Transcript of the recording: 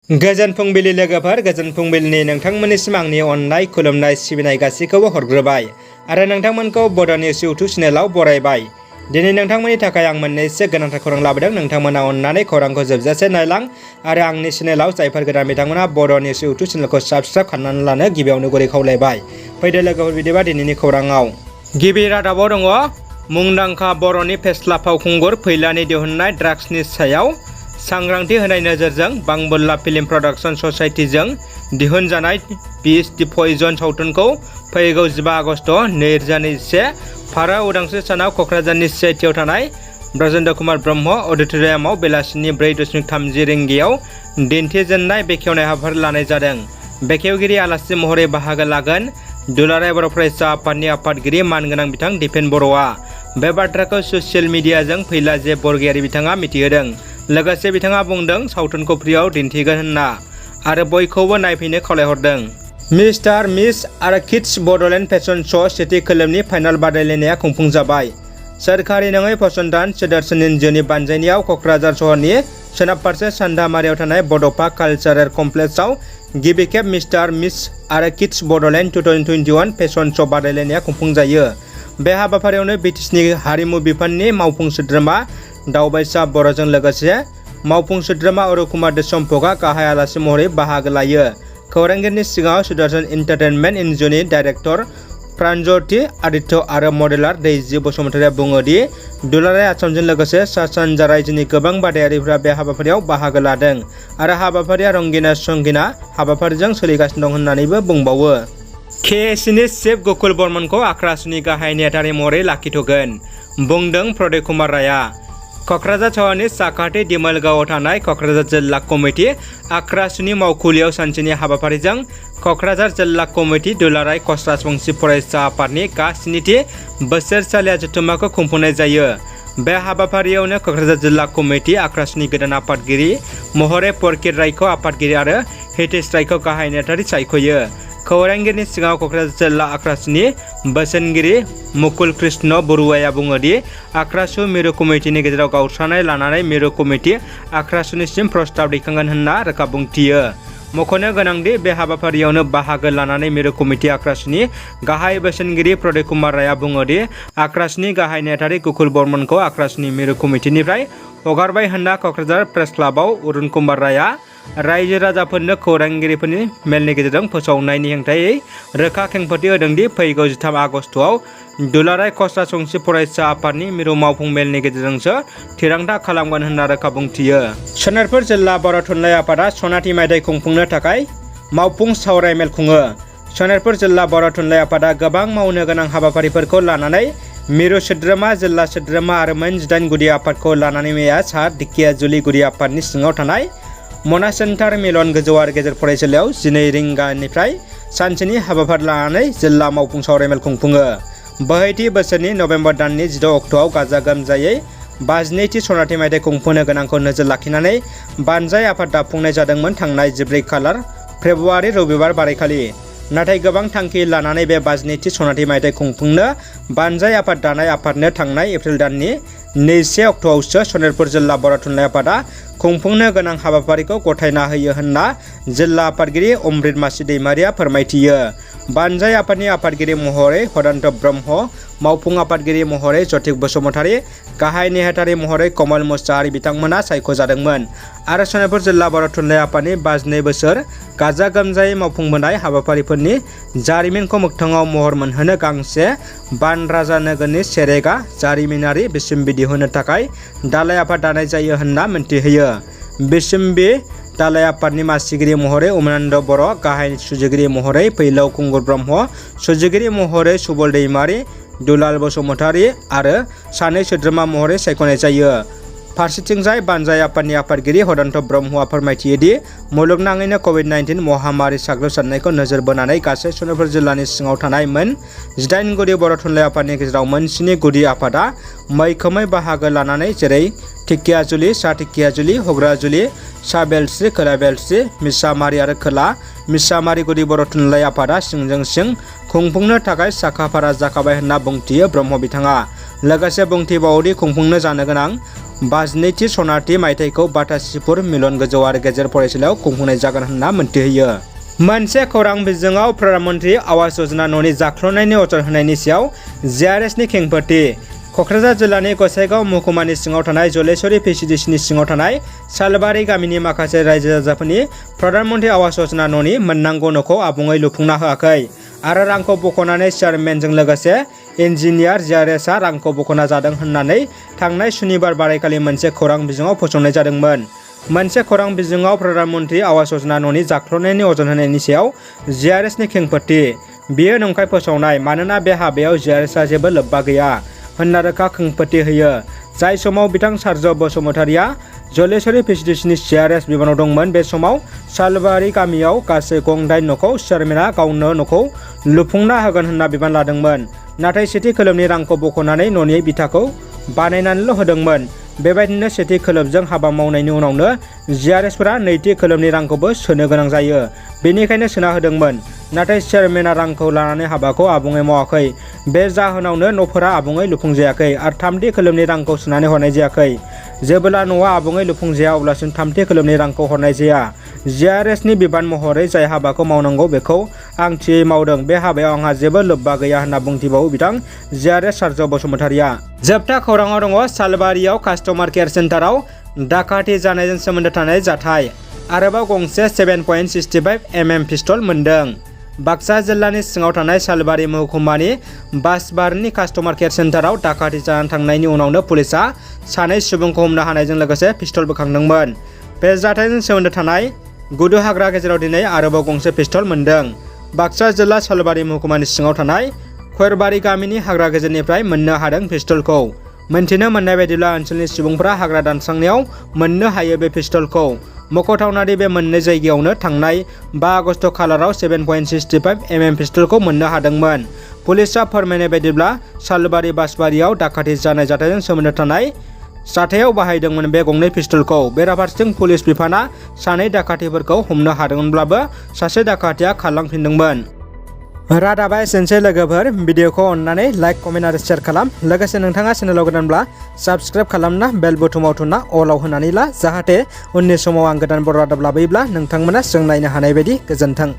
गोजोन फुंबिलि लोगोफोर, गोजोन फुंबिलिनि नोंथांमोननिसिम आंनि अननाय खुलुमनाय सिबिनाय गासैखौबो हरग्रोबाय आरो नोंथांमोनखौ बड' निउस इउटुब चेनेलाव बरायबाय। दिनै नोंथांमोननि थाखाय आं मोननैसो गोनांथार खौरां लाबोदों। नोंथांमोना अननानै खौरांखौ जोबजासे नायलां आरो आंनि चेनेलाव जायफोर गोदान बिथांमोना बड' निउस इउटुब चेनेलखौ साबस्क्राइब खालामनानै लानो गिबियावनो गुरै खावलायबाय। फैदो लोगोफोर, बिदिबा दिनैनि खौराङाव गिबि रादाबाव दङ मुंदांखा बर'नि फेस्ला फावखुंगुर फैलानि दिहुननाय ड्राग्सनि सायाव सांग्रांथि होनाय नोजोरजों बांबुल्ला फिल्म प्रडाक्शन ससाइटिजों दिहुनजानाय पिस दि पइजन सावथुनखौ फैगौ 15 आगस्ट 2021 भारत उदांस्रि सानाव क'क्राझारनि सिआइटिआव थानाय ब्रजेन्द्र कुमार ब्रह्म अडिट'रियामाव बेलासिनि 4:30 रिंगायाव दिन्थिजेननाय बेखेवनाय हाबाफारि लानाय जादों। बेखेवगिरि आलासि महरै बाहागो लागोन दुलाराय बर' फरायसा आफादनि आफादगिरि मानगोनां बिथां दिपेन बर'आ। बे बाथ्राखौ ससियेल मिडियाजों फैला जे बरगयारी बिथाङा मिथिहोदों। लोगोसे बिथाङा बुंदों सावथुनखौ फ्रियाव दिन्थिगोन होनना आरो बयखौबो नायफैनो खावलायहरदों। मिस्टार मिस आरो किड्स बड'लेण्ड फेशन श' सेथि खोलोबनि फाइनाल बादायलायनाया खुंफुंजाबाय। सोरखारि नङै फसंथान सुदर्शन एनजिअ'नि बानजायनायाव क'क्राझार सहरनि सोनाब फारसे सान्दामारियाव थानाय बड'फा कालचारेल कमप्लेक्सआव गिबि खेब मिस्टार मिस आरो किड्स बड'लेण्ड 2021 फेशन श' बादायलायनाया खुंफुंजायो। बे हाबाफारियावनो बिटिसिनि हारिमु बिफाननि मावफुं सोद्रोमा दावबायसा बर'जों लोगोसे मावफुं सोद्रोमा अरुण कुमार देशमुखआ गाहाय आलासि महरै बाहागो लायो। खौरांगिरिनि सिगाङाव सुदर्शन एन्टारटेनमेन्ट एनजिअ'नि डाइरेक्टर प्राणज्यति आदित्य आरो मडेलार दैजि बसुमतारिया बुङो दि दुलाराय आसामजों लोगोसे सा सानजा रायजोनि गोबां बादायारिफोरा बे हाबाफारियाव बाहागो लादों आरो हाबाफारिया रंगिना संगिना हाबाफारिजों सोलिगासिनो दं होननानैबो बुंबावो। केएससिनि चिफ गकुल बर्मनखौ आक्रासुनि गाहाय नेहाथारि महरै लाखिथ'गोन, बुंदों प्रदीप कुमार रायआ। क'क्राझार सहरनि साखाथि दिमोलगावआव थानाय क'क्राझार जिल्ला कमिटि आक्रासुनि मावखुलियाव सानसेनि हाबाफारिजों क'क्राझार जिल्ला कमिटि दुलाराय कच राजबंसि फरायसा आफादनि गा-स्निथि बोसोरसालिया जथुम्माखौ खुंफुंनाय जायो। बे हाबाफारियावनो क'क्राझार जिल्ला कमिटि आक्रासुनि गोदान आफादगिरि महरै परकित रायखौ आफादगिरि आरो हितेश रायखौ गाहाय नेहाथारि सायख'यो। खौरांगिरिनि सिगाङाव क'क्राझार जिल्ला आक्रासुनि बोसोनगिरि मुकुल कृष्ण बरुवाया बुङो दि आक्रासु मिरु कमिटिनि गेजेराव गावस्रानाय लानानै मिरु कमिटि आक्रासुनिसिम प्रस्ताब दैखांगोन होनना रोखा बुंथियो। मख'नो गोनांदि बे हाबाफारियावनो बाहागो लानानै मिरु कमिटि आक्रासुनि गाहाय बोसोनगिरि प्रदीप कुमार रायआ बुङो दि आक्रासुनि गाहाय नेहाथारि गकुल बर्मनखौ आक्रासुनि मिरु कमिटिनिफ्राय हगारबाय होनना क'क्राझार प्रेस क्लाबाव अरुण कुमार रायआ रायजो राजाफोरनो खौरांगिरिफोरनि मेलनि गेजेरजों फोसावनायनि हेंथायै रोखा खेंफोरथि होदों दि फैगौ 13 आगस्टआव दुलाराय कच राजबंसि फरायसा आफादनि मिरु मावफुं मेलनि गेजेरजोंसो थिरांथा खालामगोन होनना रोखा बुंथियो। सनितपुर जिल्ला बर' थुनलाइ आफादा सनाथि मायथाइ खुंफुंनो थाखाय मावफुं सावराय मेल खुङो। सनितपुर जिल्ला बर' थुनलाइ आफादा गोबां मावनो गोनां हाबाफारिफोरखौ लानानै मिरु सोद्रोमा, जिल्ला सोद्रोमा आरो मोन 18 गुदि आफादखौ लानानै मैया साहा दिखियाजुलि गुदि आफादनि सिङाव थानाय मना सेन्टार मिलन गोजौ आरो गेजेर फरायसालियाव 12 रिंगानिफ्राय सानसेनि हाबाफारि लानानै जिल्ला मावफुं सावरायमेल खुंफुङो। बोहैथि बोसोरनि नबेम्बर दाननि 16 अक्ट'आव गाजा गोमजायै 52थि सनाथि मायथाइ खुंफुंनो गोनांखौ नोजोर लाखिनानै बानजाय आफाद दाफुंनाय जादोंमोन थांनाय 14 फेब्रुवारि रबिबार बारायखालि। नाथाय गोबां थांखि लानानै बे 52थि सनाथि मायथाइ खुंफुंनो बानजाय आफाद दानाय आफादनो थांनाय एप्रिल दाननि 2 अक्ट'आवसो सनितपुर जिल्ला बर' थुनलाइ आफादा खुंफुंनो गोनां हाबाफारिखौ गथायना होयो होनना जिल्ला आफादगिरि अमृत मासि दैमारिया फोरमायथियो। बानजाय आफादनि आफादगिरि महरै हदान्त ब्रह्म, मावफुं आफादगिरि महरै जतिक बसुमतारि, गाहाय नेहाथारि महरै कमल मुसाहारि बिथांमोना सायख'जादोंमोन आरो सनितपुर जिल्ला बर' थुनलाइ आफादनि 52 बोसोर गाजा गोमजायै मावफुंबोनाय हाबाफारिफोरनि जारिमिनखौ मोगथाङाव महर मोनहोनो गांसे बान राजा नोगोरनि सेरेगा जारिमिनारि बिसम्बि दिहुननो थाखाय दालाइ आफाद दानाय जायो होनना मिन्थिहोयो। बिसम्बि दालाइ आफादनि मासिगिरि महरै उमानन्द बर', गाहाय सुजुगिरि महरै फैलाव खुंगुर ब्रह्म, सुजुगिरि महरै सुबल दैमारि, दुलाल बसुमतारि आरो 2 सोद्रोमा महरै सायख'नाय जायो। फारसेथिंजाय बानजाय आफादनि आफादगिरि हदान्त ब्रह्मआ फोरमायथियोदि मुलुगनाङैनो कभिड-19 महामारि साग्लोबसारनायखौ नोजोर बोनानै गासै सनितपुर जिल्लानि सिङाव थानाय मोन 18 गुदि बर' थुनलाइ आफादनि गेजेराव मोन 7 गुदि आफादा मैखोमै बाहागो लानानै जेरै ढेकियाजुलि, सा ढेकियाजुलि, हग्राजुलि, सा बेलस्रि, खोला बेलस्रि, मिसामारि आरो खोला मिसामारि गुदि बर' थुनलाइ आफादा सिंजों सिं खुंफुंनो थाखाय साखाफारा जाखाबाय होनना बुंथियो ब्रह्म बिथाङा। लोगोसे बुंथिबावोदि खुंफुंनो जानो गोनां 52थि सनाथि मायथाइखौ बाटासिपुर मिलन गोजौ आरो गेजेर फरायसालियाव खुंफुंनाय जागोन होनना मोनथिहोयो। मोनसे खौरां बिजोङाव प्रधान मन्त्रि आवास योजना न'नि जाख्ल'नायनि अजद होनायनि सायाव JRSनि खेंफोरथि। क'क्राझार जिल्लानि गसाइगाव महकुमानि सिङाव थानाय जलेश्वरी PCDCनि सिङाव थानाय सालबारि गामिनि माखासे रायजो राजाफोरनि प्रधान मन्त्रि आवास योजना न'नि मोननांगौ न'खौ आबुङै लुफुंना होआखै आरो रांखौ बख'नानै चेयारमेनजों लोगोसे इन्जिनियार JRSआ रांखौ बख'ना जादों होननानै थांनाय सुनिबार बारायखालि मोनसे खौरां बिजोङाव फोसावनाय जादोंमोन। मोनसे खौरां बिजोङाव प्रधान मन्त्रि आवास योजना न'नि जाख्ल'नायनि अजद होनायनि सायाव JRSनि खेंफोरथि। बेयो नंखाय फोसावनाय मानोना बे हाबायाव JRSआ जेबो लोब्बा गैया होनना रोखा खेंफोरथि होयो। जाय समाव बिथां सार्ज बसुमतारिया जलेश्वरी PCDCनि JRS बिबानाव दंमोन बे समाव सालबारि गामियाव गासै गं 8 न'खौ चेयारमेनआ गावनो न'खौ लुफुंना होगोन होनना बिबान लादोंमोन। नाथाय सेथि खोलोबनि रांखौ बख'नानै न'नि बिथाखौ बानायनानैल' होदोंमोन। बेबायदिनो सेथि खोलोबजों हाबा मावनायनि उनावनो JRSफोरा नैथि खोलोबनि रांखौबो सोनो गोनां जायो। बेनिखायनो सोना होदोंमोन। नाथाय चेयारमेनआ रांखौ लानानै हाबाखौ आबुङै मावाखै। बे जाहोनावनो न'फोरा आबुङै लुफुंजायाखै आरो थामथि खोलोबनि रांखौ सोनानै हरनाय जायाखै। जेब्ला न'आ आबुङै लुफुंजाया अब्लासिम थामथि खोलोबनि रांखौ हरनाय जाया। JRSनि बिबान महरै जाय हाबाखौ मावनांगौ बेखौ आं थियै मावदों। बे हाबायाव आंहा जेबो लोब्बा गैया होनना बुंथिबावो बिथां JRS सार्ज बसुमतारिया। जोबथा खौराङाव दङ सालबारियाव कास्टमार केयार सेन्टाराव डाकाति जानायजों सोमोन्दो थानाय जाथाय। आरोबाव गंसे 7.65 mm पिस्तल मोन्दों। बाक्सा जिल्लानि सिङाव थानाय सालबारि महकुमानि बासबारनि कास्टमार केयार सेन्टाराव डाकाति जानानै थांनायनि उनावनो पुलिसआ सानै सुबुंखौ हमनो हानायजों लोगोसे पिस्तल बोखांदोंमोन। बे जाथायजों सोमोन्दो थानाय गुदु हाग्रा गेजेराव दिनै आरोबाव गंसे पिस्तल मोन्दों। बाक्सा जिल्ला सालबारि महकुमानि सिङाव थानाय खयरबारि गामिनि हाग्रा गेजेरनिफ्राय मोननो हादों पिस्तलखौ। मोनथिनो मोननाय बायदिब्ला ओनसोलनि सुबुंफोरा हाग्रा दानस्रांनायाव मोननो हायो बे पिस्तलखौ। मख'थावनादि बे मोननै जायगायावनो थांनाय 5 आगस्ट खालाराव 7.65 mm पिस्तलखौ मोननो हादोंमोन। पुलिसआ फोरमायनाय बायदिब्ला सालबारि बासबारियाव डाकाति जानाय जाथायजों सोमोन्दो थानाय जाथायाव बाहायदोंमोन बे गंनै पिस्तलखौ। बेराफारसेथिं पुलिस बिफाना सानै डाकातिफोरखौ हमनो हादोंमोनब्लाबो सासे डाकातिया खारलांफिनदोंमोन। रादाबा एसेनोसै लोगोफोर। भिडिअखौ अननानै लाइक, कमेन्ट आरो शेयार खालाम। लोगोसे नोंथाङा चेनेलाव गोदानब्ला साबस्क्राइब खालामना बेल बुथुमाव थुना अलाव होनानै ला, जाहाथे उननि समाव आं गोदान बर' रादाब लाबोयोब्ला नोंथांमोना जों नायनो हानाय बायदि। गोजोन्थों।